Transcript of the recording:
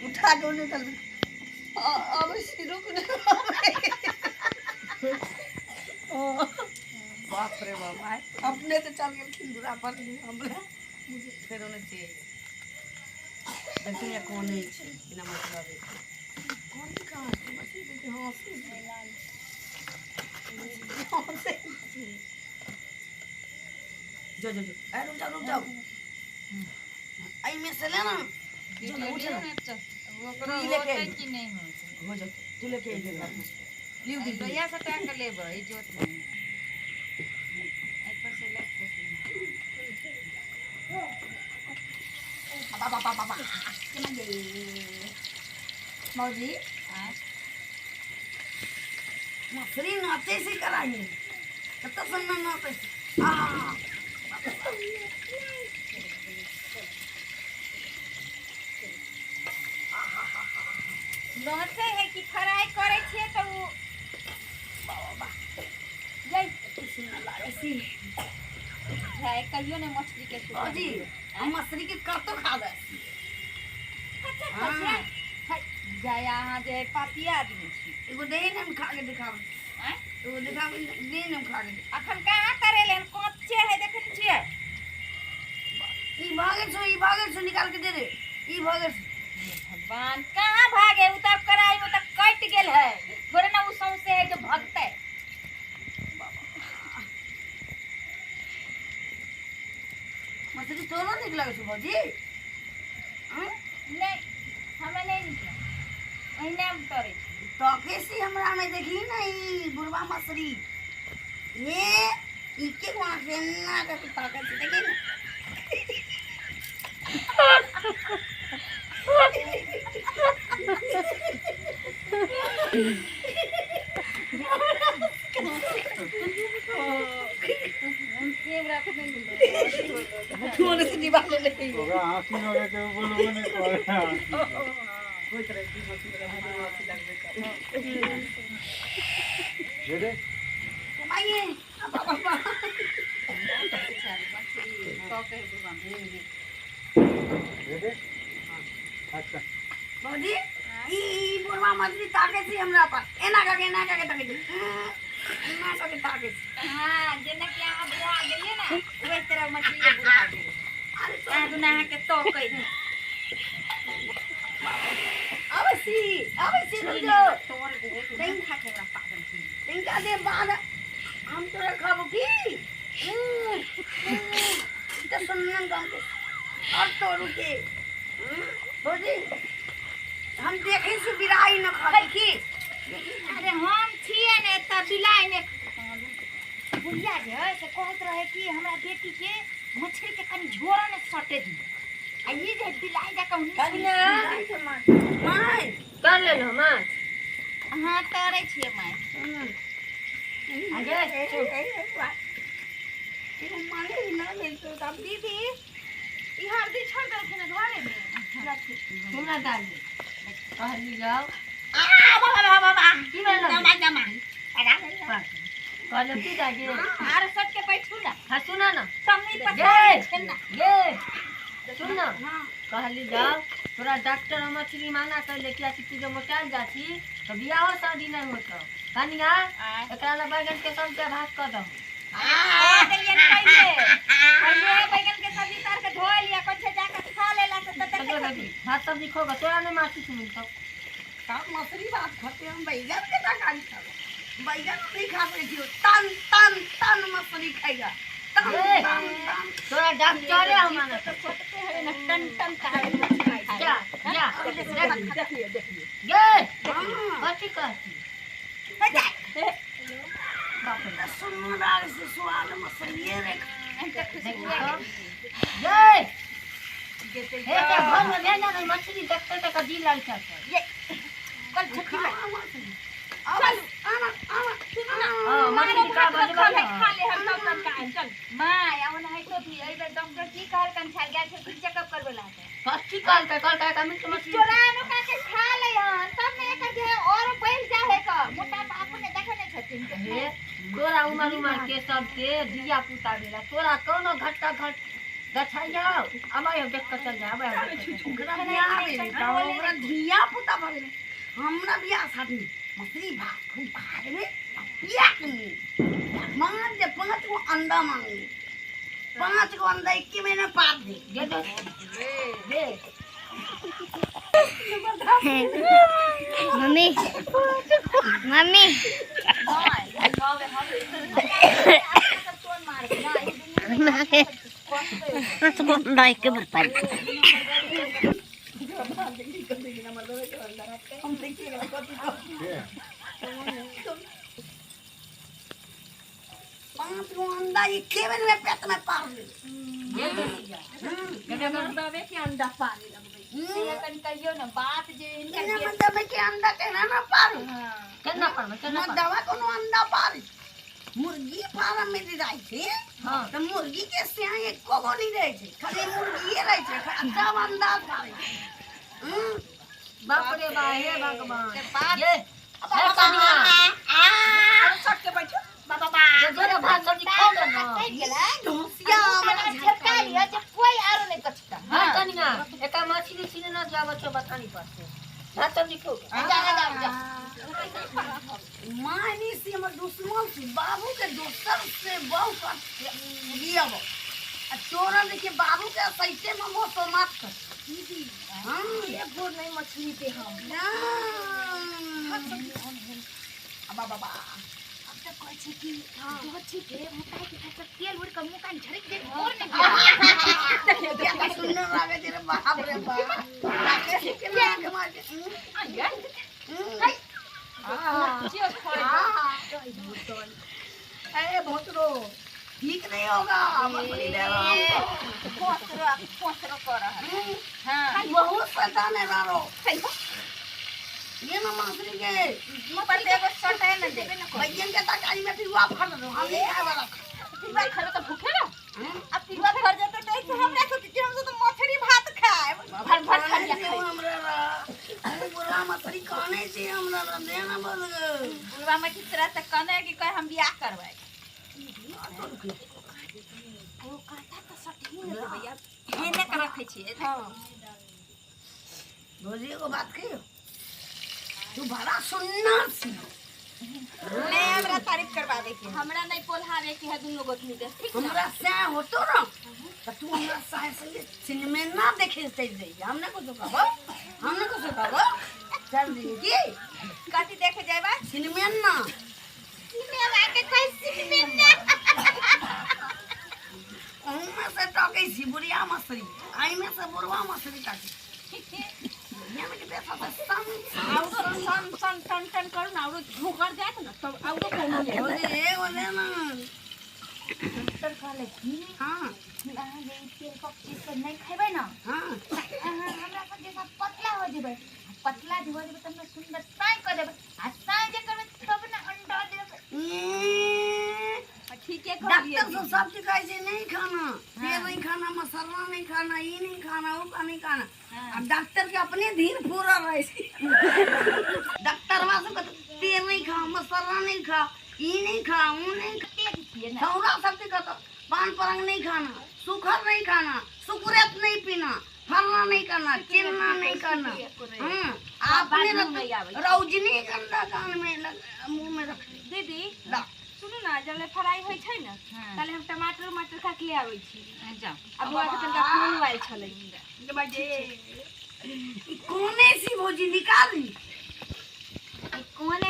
उठा के ओने चल अबै छी, रुक ने। बाप रे बाप, अपने तऽ चल गेलखिन दूरा पर, हमरा फेर ओने से देखिए या कोने छै बिना मतलब कोन कहाँ छै मछली देखिए। हँसी हँसै, जो जो जो, ए रुक जाओ रुक जाओ, एहिमे से ले ना, जो ना, उठ ना। ओकरो तू ई लेके होतै आइही। कि नहि होतै? हो जाओ, तू लेके आइहे, लिव दी। लोहिया सटा के लेबै, ई जोत नहि एहि पर से लगतै। बाबा बाबा बाबा, केना गे मौजी? आँय? मछली नाचे से कराइए, कत सुन्ना नाचे से आ। नोचै है कि फ्राई करै छियै तऽ ओ बाबा जै कते सुन्ना लागै छी। है कहियो ने मछली के सुखल। मौजी, हम मछली के कतो खा जाइ छी। कच्चा हाँ। कच्चा है जाय, अहाँ जे है पापिया आदमी छी। एगो दे ने, हम खा के देखाबै। आँय? एगो देखाबै दे ने, हम खा के। अखन कहाँ तरेले हन? कच्चे है, देखै नहि छियै? ई भागल छौ, ई भागल छौ, निकाल के दे दे, ई भागल छौ। हे भगवान, कहाँ भागे? उ तऽ कढ़ाई में तऽ कटि गेल है, थोड़े ना उ सौंसे है जो भगतै। मछली तोरो नीक लगै छौ भौजी? हँ? नहि, हमरा नहि नीक लगै, ओहिना हम तरै छी। तके सी हमरा में देखी ने ई बुढ़वा मछली ये ई के वहाँ से ना के ताके छी, देखी ने। तू ने से निकाल ले। ओकरा हँसी लगै छै, ओ बोलबो नहि करै हँसी। होइत रहै छै मछली, हमरा हँसी लगबे करे। दे दे। माइए बाबा बाबा। दे दे, अच्छा। भौजी, ई ई बुढ़वा मछली ताके छी हमरा पर, एना करके एना करके ताके छी, एना करके ताके छी। हाँ, जेना कि अहाँ बुढ़ा गेलियै ने, ओहि तरह मछली बुढ़ा गेलै। अरे तो अहाँ दुना अहाँके तकै है। आबै छी, आबै छी, रुक जाओ। तोर नहीं खा के हमरा पागल छी। तिनका दे बाद हम तोरा खाबो की। ई तऽ सुनन गाँव के और तोरू के। भौजी, हम देखै छी बिराई न खाबै की। अरे हम छियै ने तऽ बिलाइ ने। बुढ़िया जे है से कहैत रहे कि हमरा बेटी के मछली के कनि झोरा ने सटे दी, आ ई जे बिलाइ जकाँ कनिया। माय। कर लेलहो माछ? हाँ, तरै छियै माय। दीदी, ई हरदी छोड़ देलखिन घरे में। हमरा दादी कहली जाओ। आ बाबा बाबा बाबा। की भेल? नमा नमा। कहलो की दादी? आर सट के बैठू ना। हाँ, सुना ना। टंगी ये पसार छै ना। ये सुन ना, कहली जाओ, तोरा डॉक्टर मछली माना कर किया कि तू जब मोटायल जा छी तो बियाहो शादी नहीं होतो। कनिया, एकरा ला बैगन के सब्जी भात कर दहो। आ देलियन पहिले पहिले बैगन के सब्जी तार के धो लिया, कोन छै जाके खा लेला से तऽ देखै छथिन। भात सब्जी खोगा, तोरा नहीं माछी मिलतो। सब मछली भात खाते, हम बैगन के तरकारी खाबो। बैगन हम नहीं खा सकै छियो, तन तन तन मछली खाएगा तन। ए! तन तन। तोरा डॉक्टरे हम माना। तो सोचते है ना, टन टन तारे मछली खाए। जा जा। देखिए देखिए। गे। हाँ। कथी कहती? सुनू लाग से स्वाद मछलिए रे। गे, हे ते घर में भेजा नहीं मछली, देखते तक दिल लाग जाता। ये कल छुट्टी में। आना आना आना। हाँ, मछली का बजबा ना। खा ले, हम सब सब खाएम। चल माय, आउन है तो भी एहि बेर डॉक्टर की कहलकन छल? गेल छलखिन चेकअप करबै ला। कथी कहलकै? कहलकै कमी मछली चोरा नुका के खा ले हन तब ने एकर जे है और बढ़ जा है क मोटापा, अपने देखै नहि छथिन। हे, तोरा उमर उमर के सबके धिया पुता भेला, तोरा कोनो घट्टा घट गछाइयो अबै हम देख कऽ चल जा अबै हम देख कऽ चल ओकरा बियाह भेलै तऽ ओकरा धिया पुता भऽ गेलै। हमरा बियाह शादी मछली भात खूब खा देबै आ पिया के नी मांग जे 5 गो अंडा मांगली, 5 गो अंडा 1 महीना पार दे दे दे दे। मम्मी मम्मी पाँच गो अंडा एक बेर में पेट में पार दे। दबे के अंडा पारे लगबै कनि कहियो ने बात जे हिनकर बिना मतलब के अंडा केना ना पारू? केना पारबै, केना पारबै? दवा कोनो अंडा पारी। मुर्गी फार्म में जे जाइ छै तऽ मुर्गी के स्याह एको गो नहि रहै छै, खाली मुर्गिए रहै छै, सब अंडा पारै छै। बाप रे बा, हे भगवान। बाप ये हे कनिया सट के बैठो बाबा बा जे भात सब्जी खा ले ना। ढोसिया हमरा झटका लिअ जे कोई आरो नहि कछता। हां कनिया एका मछली छीने ना जाब छो बतानी पर से भात सब्जी खो। जा जा जा मानी से हमर दुश्मन छी, बाबू के दोसर से बहुत लियब आ तोरा देखिए बाबू के सैते में मोसो मात कर। हां ये गोर नहीं मछली पे हम ना बाबा बा अब त कहै छै कि दोछी के मुका के सब तेल उड़ के मुका झड़क दे और ने देखिए सुंदर लागे छै रे बाप रे बाप। लागे के नाक मार के ए भोसरो ठीक नहीं होगा, मछली ले रहा भोसरो भोसरो कर रहा है। हां बहुत शैतान है रारो ये ना मछली के पर एगो शर्ट है ना देबे ना भैया के तरकारी में पिलुआ फड़ दो, हम नहीं खाए वाला। पिलुआ खरो तो भूखे ना अब पिलुआ फड़ जाते तो ऐसे हमरा सोचे कि हम तो मछली भात खाए भर भर खा लिया। हमरा बुरा मछली खाने से हमरा देना बद बुरा मछली तोरा से कहने कि कह हम बियाह करबै। आयो काटा तो सटही न देबै अब हेने के रखै छियै। हां भौजी एगो बात कहियो, तू बड़ा सुन्नर छी। नहीं हमरा तारीफ करवावे के, हमरा नहीं पोल्हावे के है दुनू गोतनी के, ठीक ना? हमरा से होतो ना त तू हमरा साहे संगे सिनेमा ना देखे चल जाइए। हमने कुछ कहबो, हमने कुछ कहबो चल दी की कथी देखे जाइबा? सिनेमा ना सिनेमा के कोई सिनेमा ना ओमे से टके छी बुढ़िया मछली, आई में से बुढ़वा मछली टके। ये में के देखो त सन औरो सन सन टन टन करू ना, औरो झोकर जात ना तब औरो कोनो नहीं ओले ए ओले ना डॉक्टर कहले कि हां अहाँ जे ई तेल पक चीज सब नहीं खेबै ना, हां अहाँ हमरा सब जैसा पतला हो जेबै, पतला जे हो जेबै तब ना सुंदर साई कर देबै, आ साई जे करबै तब ना अंडा देबै। ठीके कहलियै। डॉक्टर सब सब चीज कहै छै नहीं खाना, तेल नहीं खाना, मसाला नहीं खाना, ई नहीं खाना, वो नहीं खाना। अब डॉक्टर के अपने धीर पूरा रहे छै। डॉक्टर सब तेल नहीं खा, मसाला नहीं खा, ई नहीं खा, वो नहीं खा। सौरा सब चीज कहता पान परंग नहीं खाना, सुखर नहीं खाना, सुकुरेत नहीं पीना, फलना नहीं करना, चिलना नहीं करना। आपने रौजनी गंदा कान में मुंह में रख दीदी ला। सुनू ना, जब ले फ्राई होइ छै ने ताले हम टमाटर उमाटर काट ले आबै छी। जाओ आ बौआ के तनका फोन आयल छलै। ई कोने सी भौजी निकाली ई कोने